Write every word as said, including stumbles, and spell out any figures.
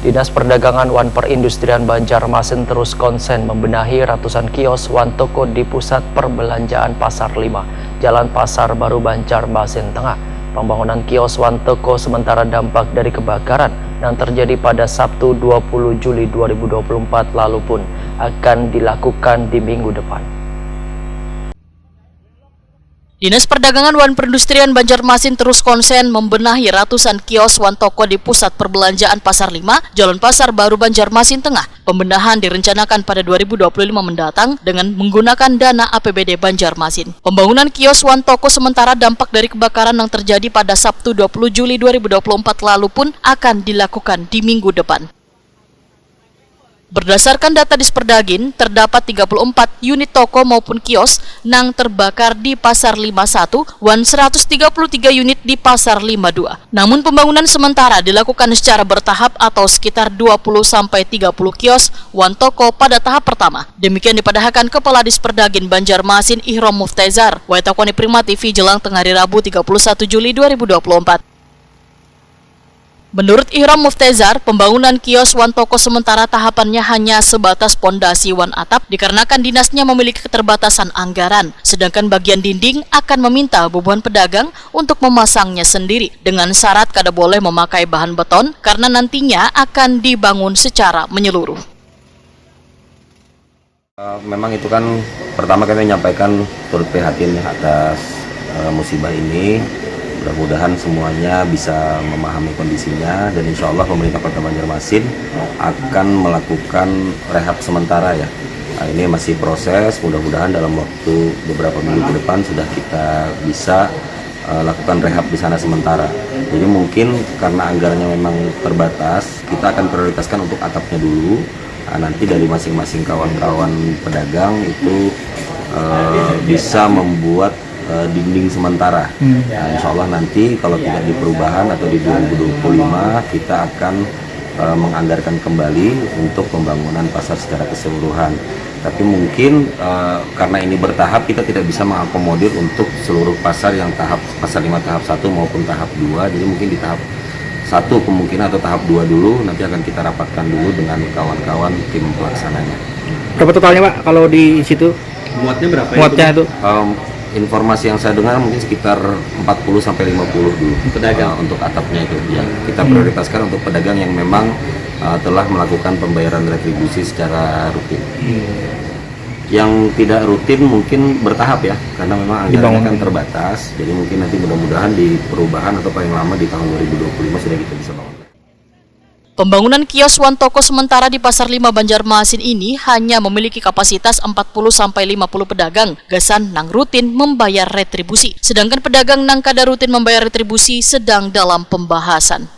Dinas Perdagangan wan Perindustrian Banjarmasin terus konsen membenahi ratusan kios wan toko di pusat perbelanjaan Pasar Lima, Jalan Pasar Baru, Banjarmasin Tengah. Pembangunan kios wan toko sementara dampak dari kebakaran yang terjadi pada Sabtu dua puluh Juli dua ribu dua puluh empat lalu pun akan dilakukan di minggu depan. Dinas Perdagangan wan Perindustrian Banjarmasin terus konsen membenahi ratusan kios wan toko di pusat perbelanjaan Pasar Lima, Jalan Pasar Baru, Banjarmasin Tengah. Pembenahan direncanakan pada dua ribu dua puluh lima mendatang dengan menggunakan dana A P B D Banjarmasin. Pembangunan kios wan toko sementara dampak dari kebakaran yang terjadi pada Sabtu dua puluh Juli dua ribu dua puluh empat lalu pun akan dilakukan di minggu depan. Berdasarkan data Disperdagin, terdapat tiga puluh empat unit toko maupun kios nang terbakar di Pasar Lima satu wan seratus tiga puluh tiga unit di Pasar Lima dua. Namun pembangunan sementara dilakukan secara bertahap atau sekitar dua puluh sampai tiga puluh kios wan toko pada tahap pertama. Demikian dipadahakan Kepala Disperdagin Banjarmasin Ihrom Muftezar, Waitakoni Prima T V jelang tengah hari Rabu tiga puluh satu Juli dua ribu dua puluh empat. Menurut Ihram Muftezar, pembangunan kios wan toko sementara tahapannya hanya sebatas pondasi wan atap dikarenakan dinasnya memiliki keterbatasan anggaran, sedangkan bagian dinding akan meminta bubuhan pedagang untuk memasangnya sendiri dengan syarat kada boleh memakai bahan beton karena nantinya akan dibangun secara menyeluruh. Eh, memang itu kan pertama kami menyampaikan turut prihatin atas uh, musibah ini. Mudah-mudahan semuanya bisa memahami kondisinya dan insya Allah pemerintah Kota Banjarmasin akan melakukan rehab sementara ya. Nah, ini masih proses, mudah-mudahan dalam waktu beberapa minggu ke depan sudah kita bisa uh, lakukan rehab di sana sementara. Jadi mungkin karena anggarannya memang terbatas, kita akan prioritaskan untuk atapnya dulu. Nah, nanti dari masing-masing kawan-kawan pedagang itu uh, bisa membuat uh, dinding sementara. Hmm. Nah, insya Allah nanti kalau tidak di perubahan atau di dua ribu dua puluh lima kita akan uh, menganggarkan kembali untuk pembangunan pasar secara keseluruhan. Tapi mungkin uh, karena ini bertahap kita tidak bisa mengakomodir untuk seluruh pasar yang tahap pasar lima tahap satu maupun tahap dua. Jadi mungkin di tahap satu kemungkinan atau tahap dua dulu nanti akan kita rapatkan dulu dengan kawan-kawan tim pelaksananya. Berapa totalnya Pak kalau di situ? Muatnya berapa? Muatnya itu? Um, informasi yang saya dengar mungkin sekitar empat puluh sampai lima puluh dulu pedagang uh, untuk atapnya itu ya. Kita hmm. prioritaskan untuk pedagang yang memang uh, telah melakukan pembayaran retribusi secara rutin. Hmm. Yang tidak rutin mungkin bertahap ya, karena memang anggarannya kan terbatas. Jadi mungkin nanti mudah-mudahan di perubahan atau paling lama di tahun dua ribu dua puluh lima sudah kita bisa bangun. Pembangunan kios wan toko sementara di Pasar Lima Banjarmasin ini hanya memiliki kapasitas empat puluh sampai lima puluh pedagang gasan nang rutin membayar retribusi. Sedangkan pedagang nang kada rutin membayar retribusi sedang dalam pembahasan.